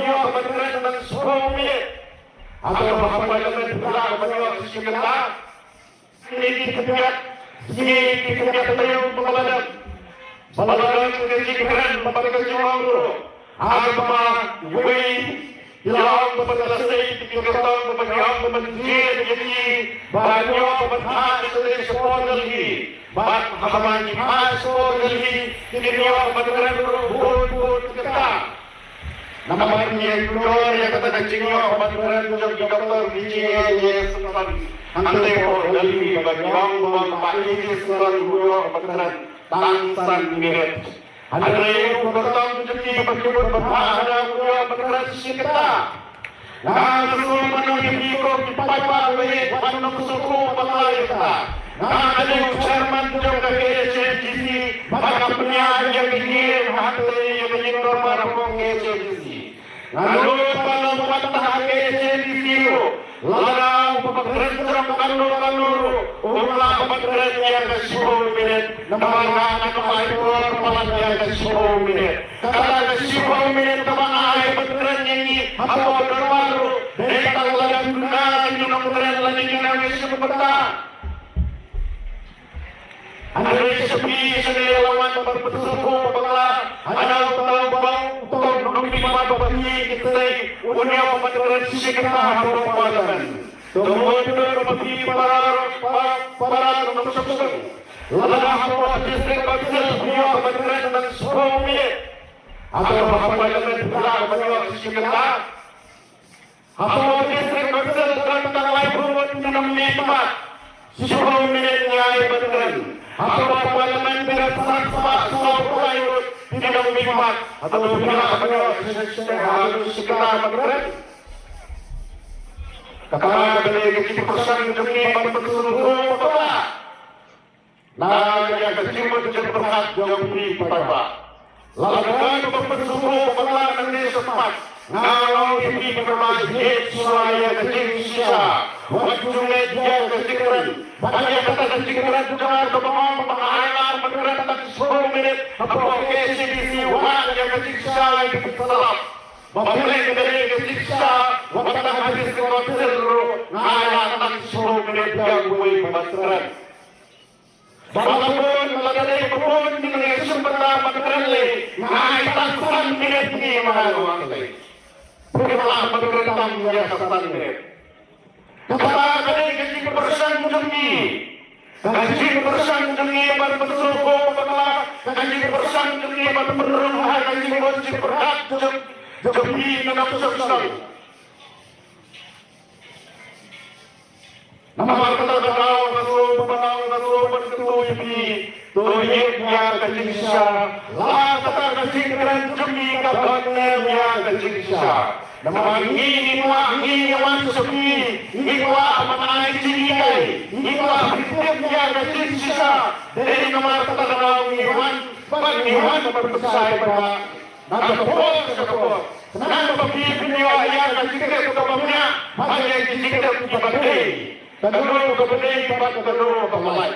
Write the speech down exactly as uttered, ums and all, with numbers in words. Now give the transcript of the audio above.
Ïoh ban kren tang shiphew minit. Hato ha Parliament phi lah ban ïoh shi kynta? Sngi ki khyndiat, sngi ki khyndiat taïew ba ka la dep, ba la don ka jingkren bad ka jingong ruh. Haba wei ki la ong ba ka la sei, ki la ong ba ki ong ba ban jied ïa ki ban ïoh ban phah sha Delhi, sha por Delhi. Bad haba ki phah sha por Delhi, kin ïoh ban kren ruh bun bun kynta. Namar ngi ïohi ïa kata ka jingïoh ban kren jong ki doktor, ki jingïoh ïa Sengkon hangtei hapoh Delhi, ba ki ong ba ma ïa ki Sengkon u ïoh ban kren tang san minit. Hynrei u kyrtong jong ki ba ki mut ban phah, haba u ïoh ban kren shi kynta. Nga sngewbha ban ong ïa phi ko ki paidbah, ban ym sngewthuh bakla ïa kata. Nga dei u chairman jong ka K H A D C, ba nga pynïaid ïa ka ïing hangtei ïa ka ïing dorbar hapoh K H A D C. Nga nud ba la wan tang ha K H A D C ruh, lada u ba kren jrong kano kano ruh, um lah ban kren ïa ka shiphew minit. Namar nga nga ai por palat ïa ka shiphew minit. Kata ka shiphew minit kaba nga ai ban kren ïa ngi hapoh dorbar ruh, dei tang lada duna ki nongkren lane ki nongïashim bynta. Hynrei sha phi, sha ngi la wan ban pynsngewthuh bakla, hana uta u ba u tong u nongmihkhmat ba phi, ki tei, un ïoh ban kren shi kynta hapoh Parliament. To mut ba phi para, para, para nongshong shnong. Lada hapoh District Council phi ïoh ban kren tang shiphew minit, hato ha Parliament phi lah ban ïoh shi kynta? Hapoh District Council don tang laiphew ngut ki nongmihkhmat. Shiphew minit ngi ai ban kren. Hapoh Parliament don san spah sawphew lai ngut ki nongmihkhmat. Hato phi lah ban ïoh shi, shi, shi kynta ban kren? Kata ka dei ka jingpyrshang jong ngi ban pynsngewthuh bakla na ïa ka jingmut jingpyrkhat jong phi paidbah. Lada don ba pynsngewthuh bakla nangne shakhmat, nga ong ïa phi paidbah, jied shuwa ïa ka jingshisha. Wat ju leh ïa ka jingkren. Bad ïa kata ka jingkren jong nga kaba nga ong ba nga ai lad ban kren tang shiphew minit hapoh K H A D C, wat ïa ka jingshisha ïa ka jingsalap. Ba phi leh ka dei ka jingshisha, wat tang ha District Council ruh nga ai lad tang shiphew minit ïa uwei ban kren. Ba la bun, lada dei ba bun ki nongïashim bynta ban kren lei, nga ai tang san minit ngi ma nga wan lei. Phi lah ban kren tang ïa ka san minit. Kata ka dei ka jingpyrshang jong ngi. Ka jingpyrshang jong ngi ban pynsngewthuh bakla, ka jingpyrshang jong ngi ban pynrung ha ka jingmut jingpyrkhat jong, jong phi ki nongshong shnong. Namar kata ka daw nga sngewbha, nga sngewbha ban kyntu ïa phi. To ïit ïa ka jingshisha. La kata ka jingkren jong ngi ka ban ïa ka jingshisha. Namar ngi, ngi kwah, ngi ïa wan sha phi. Ngi kwah ban ai jinghikai. Ngi kwah ban tip ïa ka jingshisha. Dei namar kata ka daw ngi wan. Ban ngi wan ban pynshai ba na ka por sha ka por. Khnang ba phi phin ïoh ïa ka jingtip kaba bniah bad ïa ka jingtip kaba dei. Kano kaba dei bad kano kaba lait.